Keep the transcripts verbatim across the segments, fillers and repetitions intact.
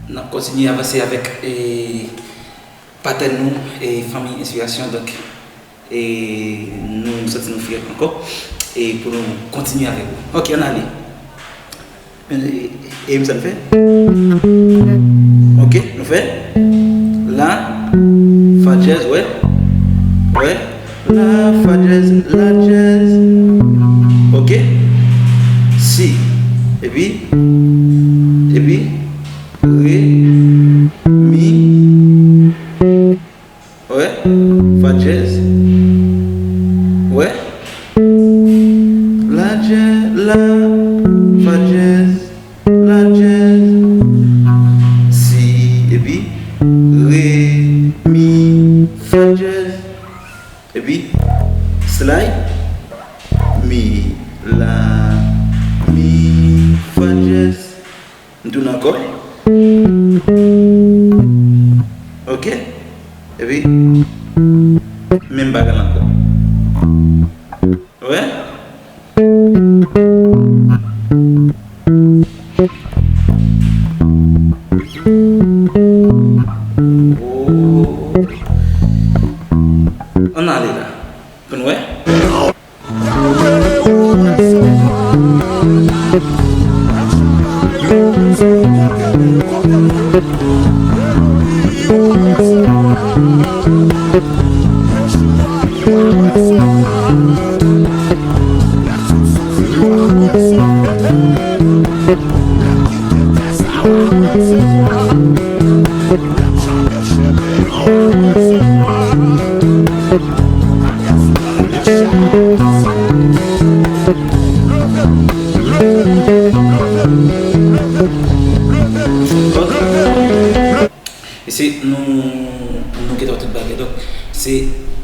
N ap kontinye avanse avèk, e, patèn nou, e, Fanmi Enspirasyon. Donk, e, nou santi nou fyè ankò, e, pou nou kontinye avèk ou. Ok, ann ale. E, e, e sa n fè? Ok, nou fè la, fa dyèz, wè. Wè. La, fa dyèz, la dyèz. Ok. Si. Epi, epi, re, mi. Wè. Fa dyèz. Wè. La dyèz, la, fa dyèz, la dyèz. Si, epi, re, mi, fa dyèz. Epi, slide, mi, la, mi, fa dyèz. M tounen ankò. Ok. Epi, menm bagay la ankò. Wè. Oh. Ann ale la. Pou n wè. E se nou, nou gentan wè tout bagay. Donk, se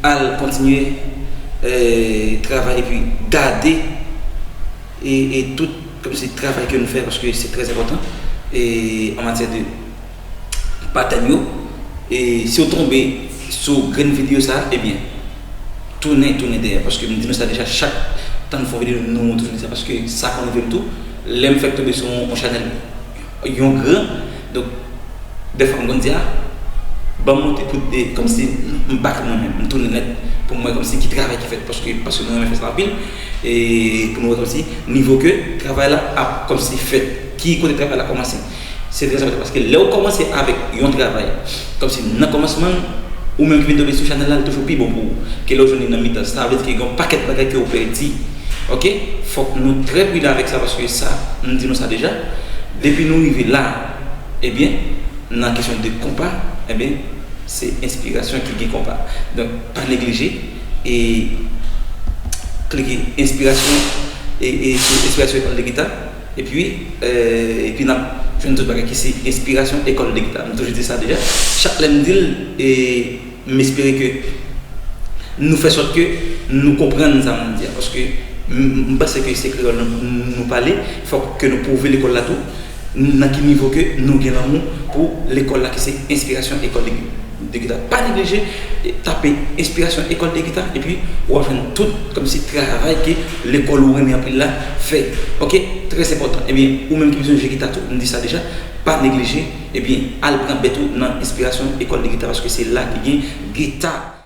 al kontinye, eh, travay epi gade e, e tout kòmsi travay ke nou fè, paske se trè enpòtan, e an matyè de patèn yo. E si w tonbe sou grenn videyo sa, ebyen, tounen, tounen dèyè, paske m di nou sa deja, chak tan n fè yon videyo, nou toujou di sa, paske sa konn rive m tou, lè m fèk tonbe sou yon, yon chanèl, yon gran, donk, dèfwa m konn di, a, ban m monte pou, e, kòmsi m pa k mwen menm, m tounen nèt pou m wè kòmsi ki travay ki fèt, paske, paske nou renmen fè sa anpil, e pou nou wè kòmsi nivo ke travay la ap kòmsi fèt, ki kote travay la kòmanse. Se trè enpòtan paske lè w kòmanse avèk yon travay, kòmsi nan kòmansman l, ou menm ki vin tonbe sou chanèl la, l toujou pi bon pou ou ke lè w jwenn li nan mitan. Sa vle di ke gen yon pakèt bagay ke w pèdi. Ok? Fòk nou trè pridan avèk sa paske sa, m di nou sa deja, depi nou rive la, ebyen, nan kesyon de konpa, ebyen, se enspirasyon ki gen konpa. Donk, pa neglije e klike enspirasyon e, e sou enspirasyon ekòl de gita. Epi, eh, epi n ap jwenn tout bagay ki se enspirasyon ekòl de gita. M toujou di sa deja. Chak lè m di l, e m espere ke nou fè sòt ke nou konprann sa m di a. Paske m, m panse ke se kreyòl nou, nou pale. Fòk ke nou pwouve lekòl la tou nan ki nivo ke nou gen lanmou pou lekòl la ki se enspirasyon ekòl de, de gita. Pa neglije, e, tape enspirasyon ekòl de gita epi w ap jwenn tout kòmsi travay ke lekòl ou renmen anpil la fè. Ok? Trè enpòtan. Ebyen, ou menm ki bezwen jwe gita tou, m di sa deja, pa neglije, ebyen, al pran bèt ou nan enspirasyon ekòl de gita paske se la ki gen gita.